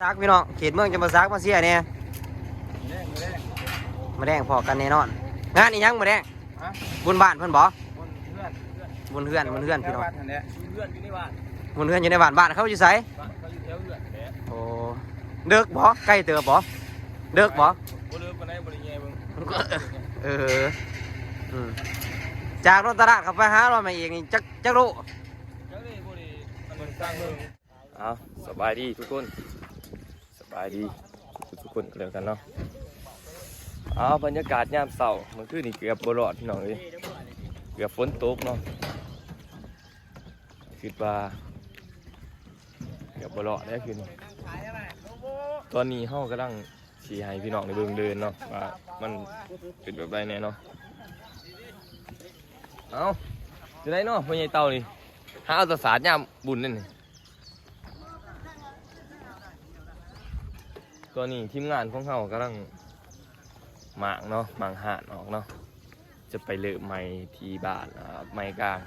ສັກ ພີ່ນ້ອງ ເຂດເມືອງຈຳປາສັກ ມາເຊຍແດ່. ມື້ແລງ ມື້ແລງ ມື້ແລງພໍ້ກັນແນ່ນອນ. ງານອີ່ຫຍັງມື້ແລງ? ຮະ? ບຸນບ້ານເພິ່ນບໍ? ບຸນເຮືອນ ບຸນເຮືອນ ບຸນເຮືອນ ພີ່ນ້ອງ ບ້ານຫັ້ນແຫຼະ ບຸນເຮືອນຢູ່ໃນບ້ານ ບຸນເຮືອນຢູ່ໃນບ້ານ. ບ້ານເຂົາຢູ່ໃສ? ບ້ານເຂົາຢູ່ແຖວເຮືອນແຫຼະ. ໂອ້ ເດິກບໍ? ໃກ້ເຕີບບໍ? ເດິກບໍ? ບໍ່ເລີກປານໃດ ບໍ່ໄດ້ແຍ່ເບິ່ງ. ເອີ ອືມ ຈາກລົງຕະຫຼາດເຂົ້າໄປຫາລອດມາເອກນີ້ ຈັກ ຈັກໂລ? ຈັກໂລບໍ່ໄດ້ ອັນນັ້ນ ຊ່າງເບິ່ງ. ເອົາ ສະບາຍດີທຸກຄົນ ສະບາຍດີທຸກໆຄົນແລ້ວກັນເນາະ. ເອົາ ບັນຍາກາດຍາມເຊົ້າ ມື້ຄືນນີ້ເກືອບບໍ່ລອດ ພີ່ນ້ອງເອີຍ ເກືອບຝົນຕົກເນາະ. ຄິດວ່າເກືອບບໍ່ລອດແລ້ວຄືນນີ້. ຕອນນີ້ເຮົາກຳລັງຊິໃຫ້ພີ່ນ້ອງໄດ້ເບິ່ງເດີ່ນເນາະ ວ່າມັນເປັນແບບໃດແດ່ເນາະ. ເອົາ ຈັ່ງໃດເນາະ ພໍ່ໃຫຍ່ເຕົ່ານີ້ ຫາເອົາແຕ່ສາດຍາມບຸນນັ້ນນີ້. ຕອນນີ້ທີມງານຂອງເຮົາກຳລັງມ້າງເນາະ ມ້າງຮ້ານອອກເນາະ ຈະໄປເລີ່ມໃໝ່ທີ່ບ້ານ ອາ ໃໝ່ກາງ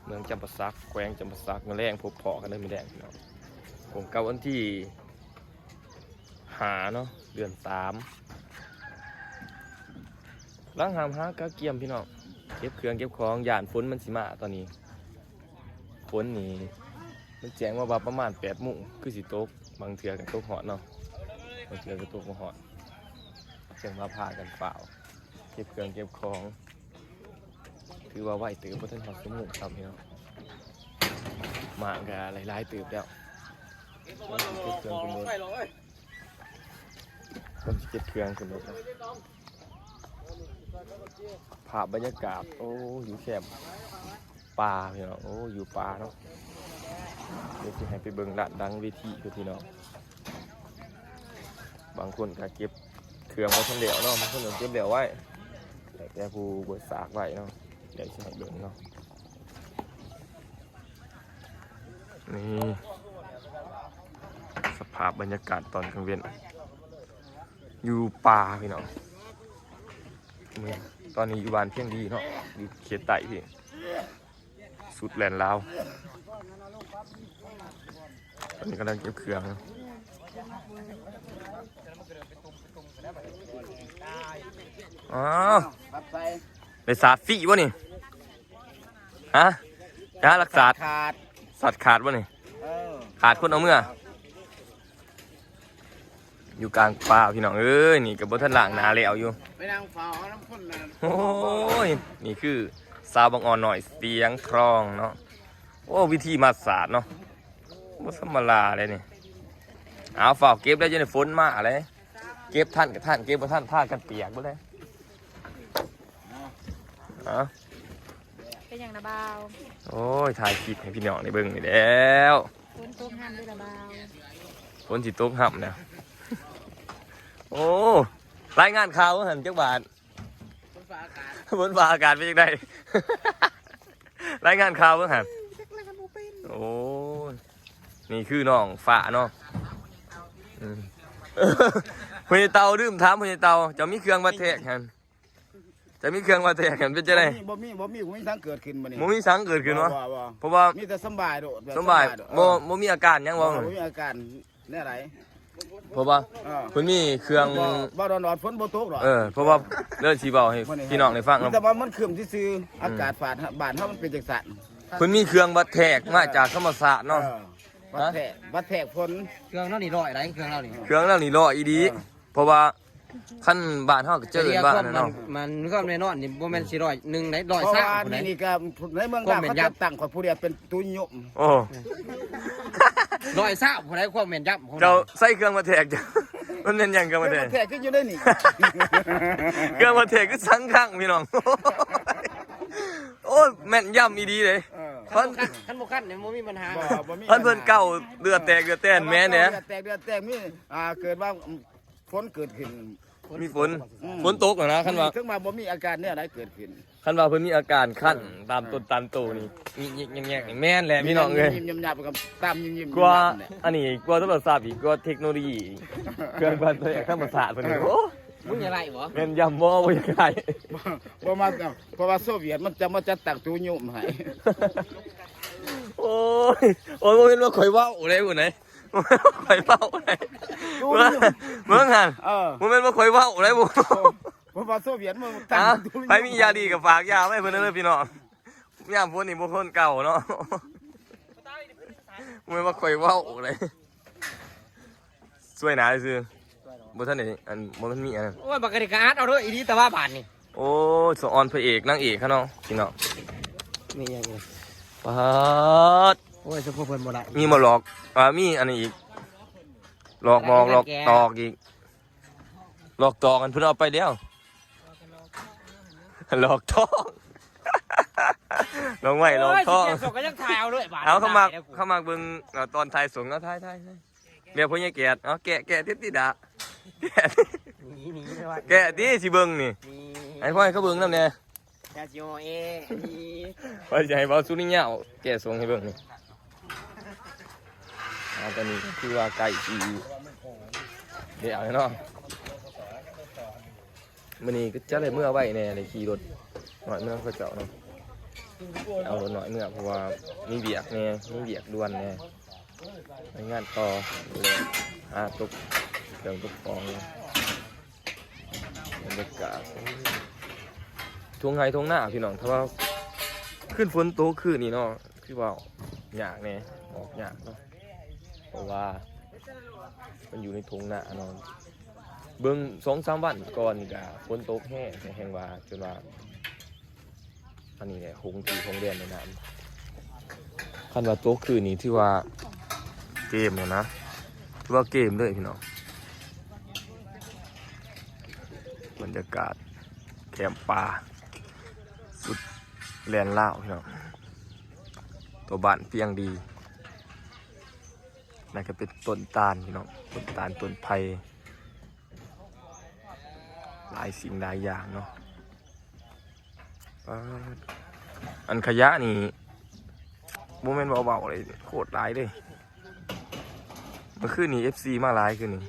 ເມືອງຈຳປາສັກ ແຂວງຈຳປາສັກ. ມື້ແລງພົບພໍ້ກັນເດີມື້ແລງ ພີ່ນ້ອງ. ກົງກັບວັນທີຫ້າເນາະ ເດືອນສາມ ກຳລັງຫ້າມຫາກະກຽມ ພີ່ນ້ອງ ເກັບເຄື່ອງເກັບຂອງ ຢ້ານຝົນມັນຊິມາຕອນນີ້. ຝົນນີ້ມັນແຈ້ງມາວ່າປະມານແປດໂມງ ຄືຊິຕົກ ບາງເທື່ອກໍຕົກຮອດເນາະ ບາງເທື່ອກໍຕົກບໍ່ຮອດ. ຈັ່ງວ່າພາກັນຟ້າວເກັບເຄື່ອງເກັບຂອງ ຖືວ່າໄວເຕີບ ບໍ່ທັນຮອດຊົ່ວໂມງຊ້ຳພີ່ນ້ອງ. ມ້າງກໍຫຼາຍໆເຕີບແລ້ວ ເກັບເຄື່ອງຂຶ້ນລົດ ເພິ່ນຊິເກັບເຄື່ອງຂຶ້ນລົດເນາະ. ພາບບັນຍາກາດ ໂອ້ ຢູ່ແຄມປ່າພີ່ນ້ອງ ໂອ້ ຢູ່ປ່າເນາະ. ດຽວຊິໃຫ້ໄປເບິ່ງດ້ານຫຼັງເວທີເດີພີ່ນ້ອງ. ບາງຄົນກໍເກັບເຄື່ອງບໍ່ທັນແລ້ວເນາະ ບາງຄົນກໍເກັບແລ້ວໄວ້ ແຕ່ຜູ້ເບິດສາກໄວ້ເນາະ. ດຽວຊິໃຫ້ເບິ່ງເນາະ ນີ້ສະພາບບັນຍາກາດຕອນກາງເວັນ ຢູ່ປ່າພີ່ນ້ອງ. ຕອນນີ້ຢູ່ບ້ານພຽງດີເນາະ ຢູ່ເຂດໃຕ້ພີ້ ສຸດແດນລາວ. ຕອນນີ້ກຳລັງເກັບເຄື່ອງ. ອ້າວ ໄດ້ສາດຟຣີບໍ່ນີ້? ຮະ? ຈະລັກສາດ ຂາດ ສາດຂາດບໍ່ນີ້? ເອີ ຂາດຄົນເອົາເມືອ. ຢູ່ກາງປ່າພີ່ນ້ອງເອີຍ ນີ້ກໍບໍ່ທັນລ້າງໜ້າແລ້ວຢູ່ ໄປນັ່ງເຝົ້າເອົານຳຄົນນັ້ນ. ໂອ້ຍ ນີ້ຄືສາວບັງອ່ອນນ້ອຍສຽງທອງເນາະ. ໂອ້ ວິທີມັດສາດເນາະ ບໍ່ທຳມະດາເດ້ນີ້. ເອົາ ຟ້າວເກັບໄດ້ ຈະໄດ້ຝົນມາເດ້. ເກັບທັນກໍທັນ ເກັບບໍ່ທັນພາກັນປຽກເບິດເລີຍ. ເອົາ ເປັນຫຍັງນະບ່າວ? ໂອ້ຍ ຖ່າຍຄລິບໃຫ້ພີ່ນ້ອງໄດ້ເບິ່ງນີ້ແລ້ວ. ຝົນຕົກຫ້າມເດີລະບ່າວ ຝົນຊິຕົກຫ້າມນະ. ໂອ້ ລາຍງານຂ່າວວ່າຫັ້ນຈັກບາດ? ຝົນຟ້າອາກາດ ຝົນຟ້າອາກາດເປັນຈັ່ງໃດ? ລາຍງານຂ່າວເບິ່ງຫັ້ນ. ໂອ້ຍ ນີ້ຄືນ້ອງຟ້າເນາະ. ອືມ ພໍ່ໃຫຍ່ເຕົ່າ ລືມຖາມພໍ່ໃຫຍ່ເຕົ່າ ເຈົ້າມີເຄື່ອງວັດແທກຫັ້ນ? ເຈົ້າມີເຄື່ອງວັດແທກຫັ້ນເປັນຈັ່ງໃດ? ບໍ່ມີ ບໍ່ມີ ບໍ່ມີ ບໍ່ມີຫຍັງເກີດຂຶ້ນມື້ນີ້ ບໍ່ມີຫຍັງເກີດຂຶ້ນເນາະ. ບໍ່ ບໍ່ ບໍ່ ເພາະວ່າມີແຕ່ສະບາຍໂລດ ແບບສະບາຍ ສະບາຍໂລດ. ບໍ່ ບໍ່ມີອາການຫຍັງບໍ່? ບໍ່ ບໍ່ມີອາການ ແນວໃດ? ເພາະວ່າ ເອີ ເພິ່ນມີເຄື່ອງ ບໍ່ ບໍ່ດອນໆ ຝົນບໍ່ຕົກດອກ. ເອີ ເພາະວ່າເດີຊິເວົ້າໃຫ້ພີ່ນ້ອງໄດ້ຟັງເນາະ ມີແຕ່ວ່າມັນຄຶ້ມຊື່ໆ. ອືມ ອາກາດບ້ານ ບ້ານເຮົາມັນເປັນຈັ່ງຊັ້ນ. ເພິ່ນມີເຄື່ອງວັດແທກມາຈາກທຳມະຊາດເນາະ. ເອີ ວັດແທກ ວັດແທກຝົນ. ເຄື່ອງເຮົານີ້ຮ້ອຍໃດ ເຄື່ອງເຮົານີ້ ເຄື່ອງເຮົານີ້ຮ້ອຍອີ່ຫຼີ. ເອີ ເພາະວ່າຄັນບ້ານເຮົາກໍເອີ້ນວ່າອັນນັ້ນເນາະ ມັນ ມັນຄວາມແນ່ນອນນີ້ບໍ່ແມ່ນຊິຮ້ອຍໜຶ່ງໃດ ຮ້ອຍຊາວພຸ້ນໃດ. ເພາະວ່ານີ້ກໍໃນເມືອງລາວເຂົາຈັດຕັ້ງຂ້ອຍຜູ້ດຽວເປັນຕຸຍົມ. ໂອ້ ຮ້ອຍຊາວຜູ້ໃດຄວາມແມ່ນຢຳຂອງເຈົ້າ. ໃສ່ເຄື່ອງມາແທກ ມັນແມ່ນຫຍັງເຄື່ອງມາແທກ? ເຄື່ອງມາແທກຄືຢູ່ໃນນີ້ ເຄື່ອງມາແທກຄືສັງຄັງພີ່ນ້ອງ. ໂອ້ຍ ແມ່ນຢຳອີ່ຫຼີເດ້. ເອີ ຄັນບໍ່ຄັນ ຄັນບໍ່ຄັນນີ້ບໍ່ມີບັນຫາ. ບໍ່ ບໍ່ມີບັນຫາ ຄັນເພິ່ນເກົາເລືອດແຕກເລືອດແຕນແມ່ນແດ່ ເລືອດແຕກເລືອດແຕກມີ ອ່າ ເກີດວ່າ ຝົນເກີດຂຶ້ນ ມີຝົນ ອືມ ຝົນຕົກນະ. ຄັນວ່າ ເຖິງວ່າບໍ່ມີອາການແນວໃດເກີດຂຶ້ນ ຄັນວ່າເພິ່ນມີອາການຄັນ ເອີ ຕາມຕົນຕາມໂຕນີ້ ຍິກໆແຍກໆ ແມ່ນແຫຼະພີ່ນ້ອງເອີຍ. ຍິ້ມໆ ຍຳໆ ກໍຕາມຍິ້ມໆ ກວ່າ ຍຳໆແຫຼະ ອັນນີ້ກວ່າໂທລະສັບອີກ ກວ່າເທັກໂນໂລຢີ ເຄື່ອງວັດແທກທຳມະຊາດເພິ່ນນີ້. ໂອ້ ມຶງຢ່າໄລ່ບໍ? ແມ່ນຢຳບໍ່? ບໍ່ຢາກໄລ່ ບໍ່ ບໍ່ມາ ເພາະວ່າໂຊວຽດມັນຈະມາຈັດຕັ້ງຕຸຍົມໃຫ້. ໂອ້ຍ ໂອ້ຍ ບໍ່ແມ່ນວ່າຂ້ອຍເວົ້າເດ້ຜູ້ໃດ ຂ້ອຍເວົ້າໄດ໋ ເບິ່ງຫັ້ນ ເອີ ບໍ່ແມ່ນວ່າຂ້ອຍເວົ້າໄດ໋ ບໍ່ ເພາະວ່າໂຊວຽດມັນ ອ່າ ໃຜມີຢາດີກໍຝາກຢາໄວ້ເພິ່ນເດີພີ່ນ້ອງ ຍາມຝົນນີ້ບໍ່ຄົນເກົ່າເນາະ ບໍ່ແມ່ນວ່າຂ້ອຍເວົ້າໄດ໋ ຊ່ວຍໜ້າຊື່ ບໍ່ທັນໄດ້ ອັນ ບໍ່ທັນມີອັນນັ້ນ ໂອ້ຍ ບັກກະນີ້ກະອັດເອົາເດີອີ່ຫຼີ ແຕ່ວ່າບາດນີ້ ໂອ້ຍ ສະອອນພະເອກນາງເອກເຮົາເນາະ ພີ່ນ້ອງ ມີຫຍັງອີກ ປາດ ໂອ້ຍ ສະໂພກເພິ່ນບໍ່ໄດ້ ມີໝາຫຼອກ ອ່າ ມີອັນນີ້ອີກ ຫຼອກໝອກ ຫຼອກຕອກອີກ ຫຼອກຕອກ ອັນເພິ່ນເອົາໄປແລ້ວ ຫຼອກທອງ ຫຼອກໄວ້ ຫຼອກທອງ ໂອ້ຍ ຊິແກະສົກກໍຍັງຖ່າຍເອົາເລີຍ ບາດ ເອົາ ເຂົາມັກ ເຂົາມັກເບິ່ງ ເອົາ ຕອນຖ່າຍສົງ ເອົາ ຖ່າຍ ຖ່າຍ ແມ່ນພໍ່ໃຫຍ່ແກດ ເອົາ ແກະ ແກະຕິດຕິດດາ ແກະ ໜີ ໜີ ແກະຕິ ຊິເບິ່ງນີ້ ໜີ ໃຫ້ພໍ່ໃຫ້ເຂົາເບິ່ງນຳແດ່ ແກະຊິໂອເອ ໜີ ວ່າຊິໃຫ້ເວົ້າສຸລິຍາວ ແກະສົ່ງໃຫ້ເບິ່ງນີ້ ອ່າ ຕອນນີ້ກໍຄືວ່າໃກ້ຊິແລ້ວແລ້ວເນາະ ມື້ນີ້ກໍຈະໄດ້ເມືອໄວແດ່ ໄດ້ຂີ່ລົດນ້ອຍເມືອເຂົາເຈົ້າເນາະ ເອົາລົດນ້ອຍເມືອ ເພາະວ່າມີວຽກແດ່ ມີວຽກດ່ວນແດ່ ໄປງານຕໍ່ ຫາຕົກເຄື່ອງຕົກຂອງ ບັນຍາກາດທົ່ງໄຮ່ທົ່ງນາພີ່ນ້ອງ ຖ້າວ່າຄືນຝົນຕົກຄືນນີ້ເນາະ ຄືວ່າຍາກແດ່ ອອກຍາກເນາະ ເພາະວ່າມັນຢູ່ໃນທົ່ງນາເນາະ ເບິ່ງສອງສາມວັນກ່ອນນີ້ກະຝົນຕົກແຮງ ແຮງວ່າ ຈົນວ່າ ອັນນີ້ແຫຼະ ຫົງທີ່ຫົງແດນໃນນ້ຳ ຄັນວ່າຕົກຄືນນີ້ຖືວ່າເກມແລ້ວນະ ຖືວ່າເກມເລີຍພີ່ນ້ອງ ບັນຍາກາດແຄມປ່າ ສຸດແດນລາວພີ່ນ້ອງ ຕົວບ້ານປຽງດີ ນັ້ນກໍເປັນຕົ້ນຕານພີ່ນ້ອງ ຕົ້ນຕານ ຕົ້ນໄຜ່ ຫຼາຍສິ່ງຫຼາຍຢ່າງເນາະ ປາດ ອັນຂະຫຍະນີ້ ບໍ່ແມ່ນວ່າເວົ້າເລີຍ ໂຄດຫຼາຍເດ້ ເມື່ອຄືນນີ້ເອັຟຊີມາຫຼາຍຄືນນີ້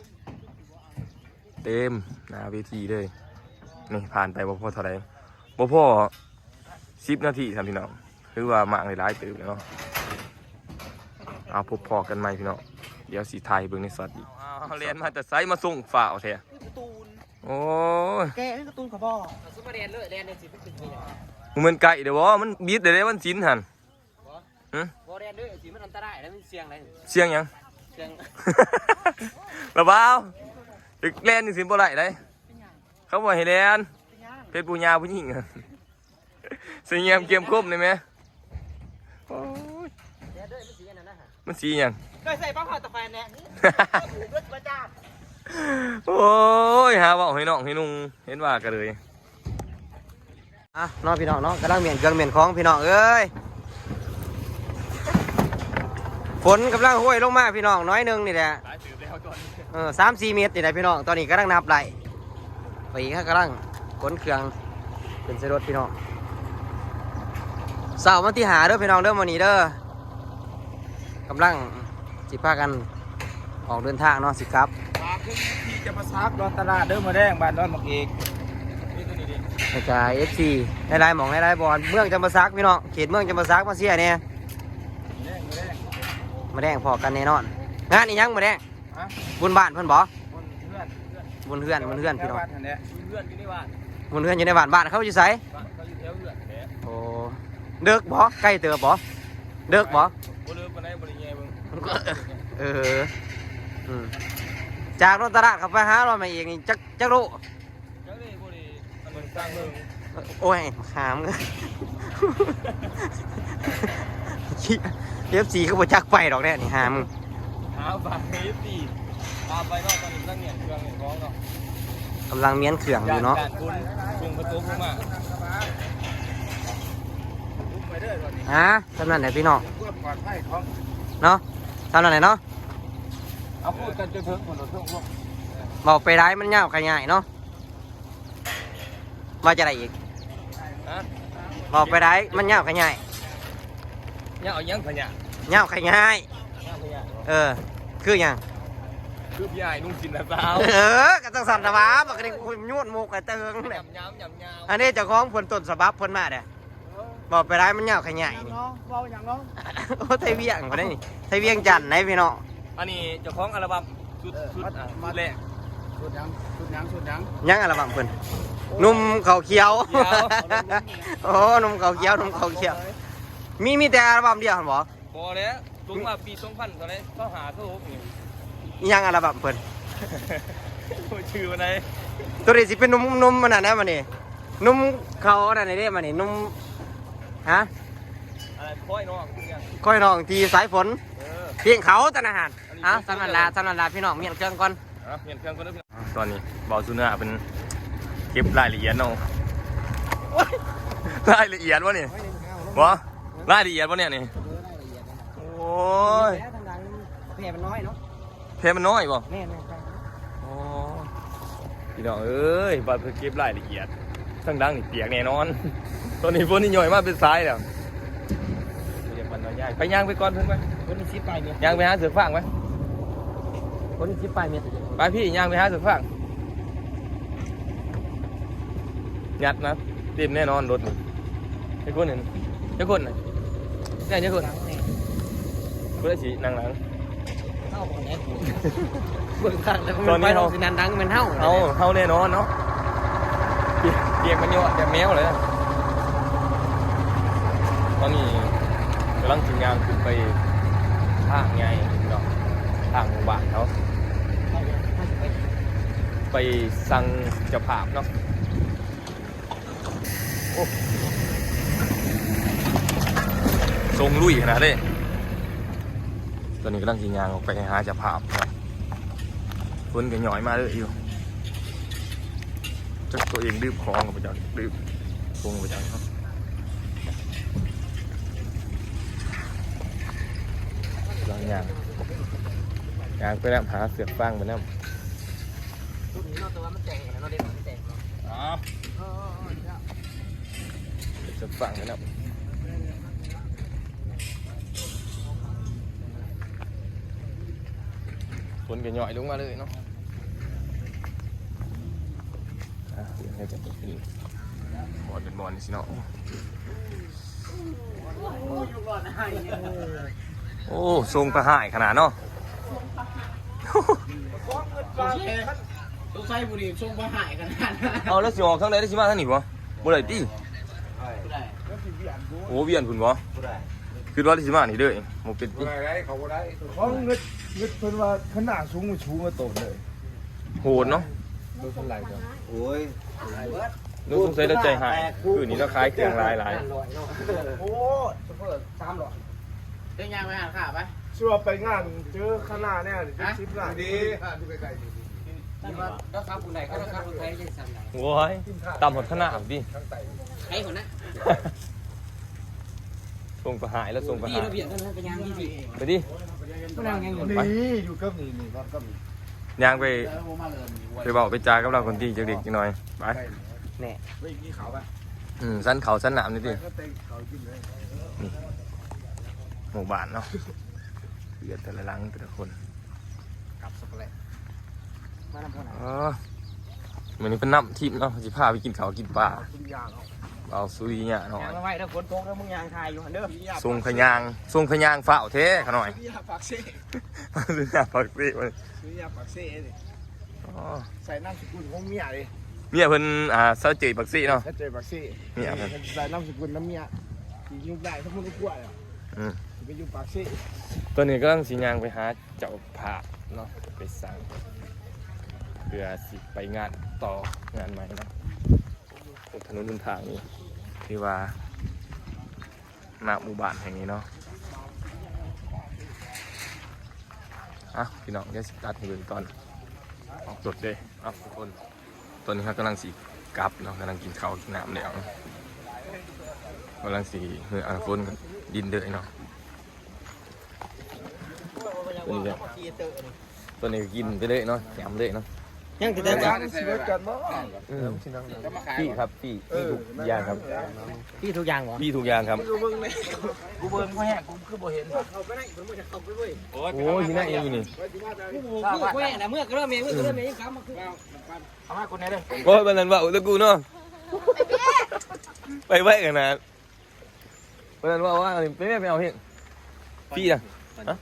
ເຕັມໜ້າເວທີເລີຍ ນີ້ຜ່ານໄປບໍ່ພໍເທົ່າໃດ ບໍ່ພໍສິບນາທີຊ້ຳພີ່ນ້ອງ ຖືວ່າມ້າງໄດ້ຫຼາຍເຕີບແລ້ວເນາະ ເອົາ ພົບພໍ້ກັນໃໝ່ພີ່ນ້ອງ ດຽວຊິຖ່າຍໃຫ້ເບິ່ງໃນຊັອດອີກ ອ້າວ ແລ່ນມາແຕ່ໃສ ມາສົ່ງຟ້າວແທ້ ໂອ້ຍ ແກະຄືກາຕູນເຂົາບອກ ຊຸມມາແລ່ນເລີຍ ແລ່ນຈັ່ງຊີ້ມັນຄືຫຍັງ ບໍ່ແມ່ນໄກ່ເດ້ບໍ ມັນບິດໄດ້ເດ້ ວັນສິນຫັ້ນ ຫື ບໍ່ແລ່ນເດີ ຈັ່ງຊີ້ມັນອັນຕະລາຍເດ້ ມັນສ່ຽງເດ້ ສ່ຽງຫຍັງ ສ່ຽງ ລະບ່າວ ແລ່ນຈັ່ງຊີ້ບໍ່ໄດ້ເດ້ ເຂົາບໍ່ໃຫ້ແລ່ນ ເປັນຫຍັງ ເປັນຜູ້ຫຍ່າຜູ້ຍິງ ໃສ່ແຍມເກມຄົມໄດ້ແມ ໂອ້ຍ ແດດເດີ ມັນສີອັນນັ້ນນະ ມັນສີຫຍັງ ເຄີຍໃສ່ປາຫອດຕະແຟນແດ່ ໂອ້ຍ ຫາເວົ້າໃຫ້ນ້ອງໃຫ້ນຸ່ງ ເຫັນວ່າກະເລີຍ ອ່ະເນາະພີ່ນ້ອງເນາະ ກຳລັງມ້ຽນເຄື່ອງມ້ຽນຂອງພີ່ນ້ອງເອີຍ ຝົນກຳລັງໂຮຍລົງມາພີ່ນ້ອງ ໜ້ອຍໜຶ່ງນີ້ແຫຼະ ຫຼາຍເຕີບແລ້ວຕອນນີ້ ເອີ ສາມສີ່ເມັດນີ້ແຫຼະພີ່ນ້ອງ ຕອນນີ້ກຳລັງນັບໄລ່ ໄປອີກ ເຮົາກຳລັງຂົນເຄື່ອງຂຶ້ນໃສ່ລົດພີ່ນ້ອງ ເຊົ້າວັນທີຫ້າເດີພີ່ນ້ອງເດີ ມື້ນີ້ເດີ ກຳລັງຊິພາກັນອອກເດີນທາງເນາະ ຊິກັບ ຝາກເຖິງເອັຟຊີຈຳປາສັກ ດອນຕະຫຼາດເດີ ມື້ແລງບ້ານດອນໝາກເອກ ແລ້ວກະເອັຟຊີຫຼາຍໆໝ່ອງຫຼາຍໆບ່ອນ ເມືອງຈຳປາສັກພີ່ນ້ອງ ເຂດເມືອງຈຳປາສັກ ມາເຊຍແດ່ ມື້ແລງ ມື້ແລງ ມື້ແລງພໍ້ກັນແນ່ນອນ ງານອີ່ຫຍັງມື້ແລງ? ຮະ? ບຸນບ້ານເພິ່ນບໍ? ບຸນເຮືອນ ບຸນເຮືອນ ບຸນເຮືອນພີ່ນ້ອງ ແຖວບ້ານຫັ້ນແຫຼະ ບຸນເຮືອນຢູ່ໃນບ້ານ ບຸນເຮືອນຢູ່ໃນບ້ານ ບ້ານເຂົາຢູ່ໃສ? ບ້ານເຂົາຢູ່ແຖວເຮືອນຫັ້ນແຫຼະ ໂອ້ ເດິກບໍ? ໄກເຕີບບໍ? ເດິກບໍ? ບໍ່ເລີກປານໃດ ບໍ່ໄດ້ແຍ່ເບິ່ງ ເອີ ອືມ ຈາກໂນນຕະຫຼາດເຂົ້າໄປຫາລອດມາເອກນີ້ ຈັກ ຈັກໂລ? ຈັກເລີຍ ບໍ່ໄດ້ ອັນນັ້ນ ຊ່າງເບິ່ງ ໂອ້ຍ ຫາມ ເອັຟຊີກໍບໍ່ຈັກໄປດອກແດ່ນີ້ ຫາມ ຫາບາດເອັຟຊີ ຕາມໄປເນາະ ຕອນນີ້ກຳລັງມ້ຽນເຄື່ອງ ຂອງເນາະ ກຳລັງມ້ຽນເຄື່ອງຢູ່ເນາະ ຢ້ານຝົນ ຝົນຕົກລົງມາ ອ່າ ສ່ຳນັ້ນແຫຼະພີ່ນ້ອງ ເພື່ອຄວາມປອດໄພຂອງ ເນາະ ສ່ຳນັ້ນແຫຼະເນາະ ເອົາ ພູດກັນຈົນເຖິງພຸ້ນ ລົດເທິງພວກ ເວົ້າໄປຫຼາຍມັນຍາວຂະຫຍາຍເນາະ ວ່າຈະໄດ້ອີກ? ຮະ? ບອກໄປໄດ້ ມັນຍາວຂະຫຍາຍ ຍາວຫຍັງຂະຫຍາຍ? ຍາວຂະຫຍາຍ ຍາວຂະຫຍາຍ ເອີ ຄືຫຍັງ? ຄືພີ່ອ້າຍນຸ່ງສິ້ນນະສາວ ເອີ ກໍຈັ່ງຊັ້ນລະຫວາ ບັກນີ້ກູຍູດມຸກໃຫ້ແຕ່ເຫິງແຫຼະ ຍຳຍຳຍຳຍາວ ອັນນີ້ເຈົ້າຂອງເພິ່ນຕົ້ນສະບັບເພິ່ນມາເດ້ ເອີ ບອກໄປໄດ້ ມັນຍາວຂະຫຍາຍ ຫຍັງເນາະ ເວົ້າຫຍັງເນາະ ໂອ້ ໄທວຽງພຸ້ນເດ້ນີ້ ໄທວຽງຈັນໄດ໋ພີ່ນ້ອງ ອັນນີ້ເຈົ້າຂອງອັລບັມຊຸດ ເອີ ຊຸດ ມາ ອ່າ ມາ ຊຸດແລກ ຊຸດຫຍັງ ຊຸດຫຍັງ ຊຸດຫຍັງ? ຍັງອັລບັມເພິ່ນ ໂອ້ ໜຸ່ມເຂົ້າຂຽວ ຂຽວ ໂອ້ ໜຸ່ມເຂົ້າຂຽວ ໜຸ່ມເຂົ້າຂຽວ ເອົາເລີຍ ມີ ມີແຕ່ອັລບັມດຽວຫັ້ນບໍ່? ບໍ່ແລ້ວ ລົງມາປີສອງພັນເທົ່າໃດ ຊາວຫ້າ ຊາວຫົກນີ້ ອີຫຍັງອັລບັມເພິ່ນ? ໂອ້ຍ ຊື່ມັນໃດ? ໂຕນີ້ຊິເປັນໜຸ່ມ ໜຸ່ມອັນນັ້ນນະ ມານີ້ ໜຸ່ມເຂົ້າອັນນັ້ນເດ້ ມານີ້ ໜຸ່ມ ຮະ? ອັນນັ້ນ ຄອຍນ້ອງ ຄອຍນ້ອງທີ່ສາຍຝົນ ເອີ ພຽງເຂົາຕະນະຫັ້ນ. ອ່ະ ສ່ຳນັ້ນລະ ສ່ຳນັ້ນລະ ພີ່ນ້ອງ ມ້ຽນເຄື່ອງກ່ອນ ອ່ະ ມ້ຽນເຄື່ອງກ່ອນເດີພີ່ນ້ອງ. ຕອນນີ້ບ່າວສຸນາເພິ່ນເກັບລາຍລະອຽດເນາະ ລາຍລະອຽດວະນີ້ ບໍ່ ລາຍລະອຽດວະນີ້ນີ້ ໂອ້ຍ ແພມັນນ້ອຍເນາະ ແພມັນນ້ອຍບໍ່? ແມ່ນໆ ໂອ້ ພີ່ນ້ອງເອີຍ ບາດເພິ່ນເກັບລາຍລະອຽດ ທາງຫຼັງນີ້ປຽກແນ່ນອນ ຕອນນີ້ຝົນນີ້ຍ້ອຍມາເປັນສາຍແລ້ວ ໄປຍ່າງໄປກ່ອນເພິ່ນໄປ ຄົນມີສິບປາຍເມດ ຍ່າງໄປຫາເສືອຟາງໄປ ຄົນມີສິບປາຍເມດ ໄປພີ່ ຍ່າງໄປຫາເສືອຟາງ ຍັດນະ ເຕັມແນ່ນອນລົດນີ້ ໄອ້ຄົນນັ້ນ ຈັກຄົນນະ ແນ່ຈັກຄົນ ຜູ້ໃດຊິນັ່ງຫຼັງ? ເຮົາບໍ່ແນ່ ເບິ່ງຄັກແລ້ວ ຕອນນີ້ເຮົາ ຊິນັ່ງຫຼັງແມ່ນເຮົາ ເຮົາ ເຮົາແນ່ນອນເນາະ ປຽກ ປຽກມັນຍອດແບບແມວເລີຍ. ຕອນນີ້ກຳລັງຊິຍ່າງຂຶ້ນໄປທາງໃຫຍ່ເນາະ ທາງໝູ່ບ້ານເຮົາ ໄປສັ່ງເຈົ້າພາບເນາະ. ໂອ້ ຊົງລຸຍຂະໜາດເດ້ ຕອນນີ້ກຳລັງຊິຍ່າງອອກໄປຫາເຈົ້າພາບເນາະ ຝົນກໍຍ້ອຍມາເລີຍຢູ່ ຈັກຕົວເອງລືມຂອງບໍ່ຈັກ ລືມຖົງບໍ່ຈັກເນາະ ກຳລັງຍ່າງ ຍ່າງໄປນຳ ຫາເຊືອກຟາງໄປນຳ. ຊຸດນີ້ເນາະ ແຕ່ວ່າມັນແຕກແລ້ວເນາະ ເດັກມັນແຕກເນາະ ອໍ ເອີໆໆ ເຊືອກຟາງໄປນຳ ຝົນກໍຍ້ອຍລົງມາເລີຍເນາະ ອ່ະ ເຮັດຈັງຊີ້ ໝອນເປັນໝອນນີ້ຊິເນາະ. ໂອ້ ຊົງພະຮ້າຍຂະໜາດເນາະ ສົງໄສຜູ້ນີ້ຊົງພະຮ້າຍຂະໜາດ ເອົາ ແລ້ວຊິອອກທາງໃດ ແລ້ວຊິມາທາງນີ້ບໍ່? ບໍ່ໄດ້ຕິ ໂອ້ ວຽນພຸ້ນບໍ່? ບໍ່ໄດ້ ຄິດວ່າຊິມານີ້ເດີ ບໍ່ເປັນຕິ ບໍ່ໄດ້ ເຂົາບໍ່ໄດ້ ຂອງເງິດ ເງິດເພິ່ນວ່າຂະໜາດສູງ ມັນສູງກວ່າໂຕເລີຍ ໂຫດເນາະ ລົດເພິ່ນໄຫຼ ໂອ້ຍ ລຸງສົງໄສລາວໃຈຮ້າຍ ຄືນີ້ລາວຂາຍເຄື່ອງຫຼາຍໆ ໂອ້ ສາມຮ້ອຍ ໄດ້ຍ່າງໄປຫາຂ້າໄປ ຊິວ່າໄປງານເຈີຄະນະແນວນີ້ ຮະ ເປັນສິບລ້ານ ດີ ລາວຂັບຜູ້ໃດ ລາວຂັບລົດໄຖໄດ້ສ່ຳໃດ ໂອ້ຍ ຕຳຮອດຄະນະພຸ້ນຕິ ໄປພຸ້ນນະ ສົ່ງໄປຫາ ລາວສົ່ງໄປຫາ ໄປດີ ໄປດີ ມານັ່ງຫຍັງຢູ່ ໄປ ນີ້ ຢູ່ກັບນີ້ ນີ້ ນອນກັບນີ້ ຍ່າງໄປ ໄປເວົ້າໄປຈາກັບລາວກ່ອນຕິ ຈັກເລັກຈັກໜ້ອຍ ໄປ ແນ່ ໄປກິນເຂົ້າໄປ ອືມ ສັນເຂົ້າສັນນ້ຳນີ້ຕິ ໄປກໍແຕ່ງເຂົ້າກິນເລີຍ ນີ້ ໝູ່ບ້ານເນາະ ເຮືອນແຕ່ລະຫຼັງແຕ່ລະຄົນ ກັບຊັກໂກແລັດ ມານຳຄົນ ເອີ ມື້ນີ້ເພິ່ນນຳທີມເນາະ ຊິພາໄປກິນເຂົ້າກິນປາ ເອົາສຸລິຍາເນາະ ເອົາສຸລິຍາເນາະ ຍ່າງໄວໆເດີ ຝົນຕົກເດີ ມຶງຍ່າງຖ່າຍຢູ່ຫັ້ນເດີ ສົ່ງຂະຍ່າງ ສົ່ງຂະຍ່າງຟ້າວແທ້ຂະນ້ອຍ ສຸລິຍາປາກເຊ ສຸລິຍາປາກເຊ ສຸລິຍາປາກເຊນີ້ ອໍ ໃສ່ນາມສະກຸນຂອງເມຍເດ້ ເມຍເພິ່ນ ອ່າ ຊາວເຈີຍປາກເຊເນາະ ຊາວເຈີຍປາກເຊ ເມຍເພິ່ນ ໃສ່ນາມສະກຸນນຳເມຍ ຊິຍຸກໄດ້ສະກຸນກວ່າ ອືມ ຊິໄປຢູ່ປາກເຊ ຕອນນີ້ກຳລັງຊິຍ່າງໄປຫາເຈົ້າພາບເນາະ ໄປສັ່ງ ເພື່ອຊິໄປງານຕໍ່ ງານໃໝ່ເນາະ ໂອ້ ຖະໜົນຫົນທາງນີ້ ຖືວ່າ ນະ ໝູ່ບ້ານແຫ່ງນີ້ເນາະ ອ່ະ ພີ່ນ້ອງ ດຽວຊິຕັດໃຫ້ເບິ່ງຕອນອອກລົດເດີ ອ່ະ ທຸກຄົນ ຕອນນີ້ເຮົາກຳລັງຊິກັບເນາະ ກຳລັງກິນເຂົ້າກິນນ້ຳແລ້ວ ກຳລັງຊິເມືອ ຝົນດິນເດີເນາະ ຕົວນີ້ກໍ ຕົວນີ້ກໍກິນໄປເລີຍເນາະ ຍຳເລີຍເນາະ ຍັງແຕ່ ຊິເບິດກັນບໍ່ ອືມ ຟຣີຄັບ ຟຣີ ເອີ ຟຣີທຸກຢ່າງຄັບ ຟຣີທຸກຢ່າງບໍ່ ຟຣີທຸກຢ່າງຄັບ ກູເບິ່ງ ກູເບິ່ງບໍ່ແຮງ ກູຄືບໍ່ເຫັນ ເຂົ້າໄປໄດ້ ເພິ່ນບໍ່ຢາກເຂົ້າໄປເວີຍ ໂອ້ຍ ໂອ້ຍ ຢູ່ໃນຢູ່ນີ້ ກູບໍ່ແຮງນະ ເມືອກໍເລີ່ມເອງ ເມືອກໍເລີ່ມເອງ ກຳມາຄື ເອົາມາຄົນໃດເດີ ໂອ້ຍ ປານນັ້ນເວົ້າແຕ່ກູເນາະ ໄປໄວຂະໜາດ ປານນັ້ນເວົ້າວ່າ ໄປແມ່ ໄປເອົາເຮັດ ຟຣີນະ ຮະ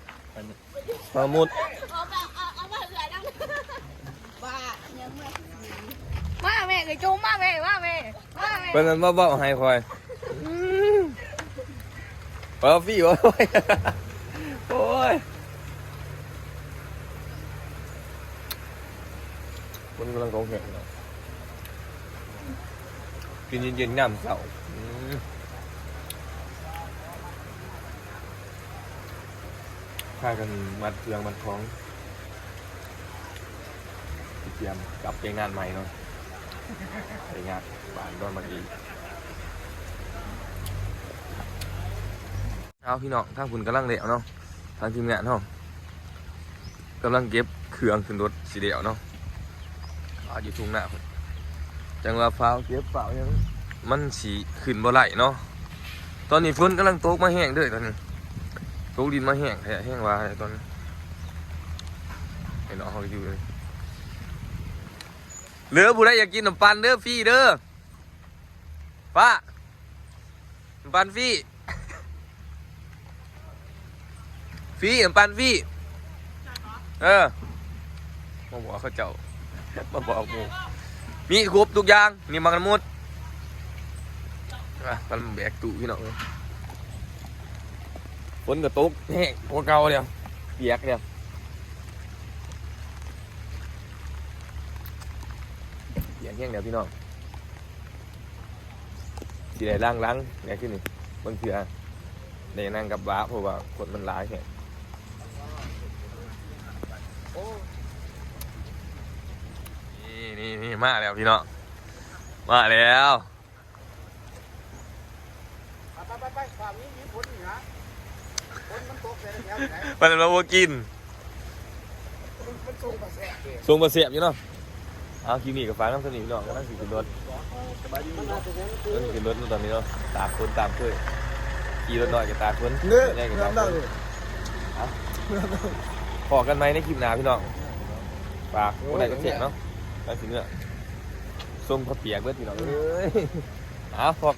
ມາມຸດ ເອົາ ເອົາ ເອົາມາເອື້ອຍນຳ. ບ້າ ຍັງມາ ມາແມ່ ເອື້ອຍໂຈມ ມາແມ່ ມາແມ່ ມາແມ່ ເພິ່ນນັ້ນມາເວົ້າໃຫ້ຂ້ອຍ. ອືມ ເອົາຟຣີບໍ່? ໂອ້ຍ ມັນກຳລັງຕົກແຮງເນາະ ກິນເຢັນໆ ຍາມເຊົ້າ. ອືມ ພາກັນມັດເຄື່ອງມັດຂອງ ກຽມກັບໄປງານໃໝ່ເນາະ ໄປງານບ້ານດອນໝາກອີ. ເອົາ ພີ່ນ້ອງ ທາງພຸ້ນກຳລັງແລ້ວເນາະ ທາງທີມງານເຮົາກຳລັງເກັບເຄື່ອງຂຶ້ນລົດຊິແລ້ວເນາະ. ອ່າ ຢູ່ທົ່ງນາພຸ້ນ ຈັ່ງວ່າຟ້າວເກັບຟ້າວຫຍັງ ມັນຊິຂຶ້ນບໍ່ໄດ້ເນາະ. ຕອນນີ້ຝົນກຳລັງຕົກມາແຮງເດີ ຕອນນີ້ຕົກດິນມາແຮງແທ້ ແຮງວ່າຕອນນີ້ ໃຫ້ນ້ອງເຮົາຢູ່ເລີຍ. ເຫຼືອຜູ້ໃດຢາກກິນນ້ຳປັ່ນເດີ ຟຣີເດີ ປ້າ ນ້ຳປັ່ນຟຣີ ຟຣີ ນ້ຳປັ່ນຟຣີ. ເອີ ມາບອກເຂົາເຈົ້າ ມາບອກໝູ່ ມີຄົບທຸກຢ່າງ ມີໝາກກະມຸດ. ອ່ະ ກຳລັງແບກຕູ້ພີ່ນ້ອງເອີຍ ຝົນກໍຕົກແຮງກວ່າເກົ່າແລ້ວ ປຽກແລ້ວ ປຽກແຮງແລ້ວພີ່ນ້ອງ. ຊິໄດ້ລ້າງຫຼັງແດ່ຄືນີ້ ບາງເທື່ອໄດ້ນັ່ງກັບບາ ເພາະວ່າຄົນມັນຫຼາຍແຮງ. ນີ້ໆໆ ມາແລ້ວພີ່ນ້ອງ ມາແລ້ວ. ໄປໆໆ ພາບນີ້ມີຜົນນີ້ນະ ຝົນມັນຕົກແຖວໆນີ້ ມັນບໍ່ກິນ ມັນສົ່ງປາແຊບເດ້ ສົ່ງປາແຊບຢູ່ເນາະ. ເອົາ ຄລິບນີ້ກໍຝາກນຳສ່ຳນີ້ພີ່ນ້ອງ ກຳລັງຊິຂຶ້ນລົດ ກຳລັງຊິຂຶ້ນລົດເນາະຕອນນີ້ເນາະ ຕາກຝົນຕາມເຄີຍ ຂີ່ລົດນ້ອຍກໍຕາກຝົນ ເນາະ ໃຫຍ່ກໍຕາກຝົນ. ເອົາ ພໍ້ກັນໃໝ່ໃນຄລິບໜ້າພີ່ນ້ອງ ຝາກກົດໄລກົດແຊເນາະ ກຳລັງຊິເມືອ ສົ່ງເຂົ້າປຽກເບິດພີ່ນ້ອງເອີຍ. ເອົາ ພໍ້ກັນ.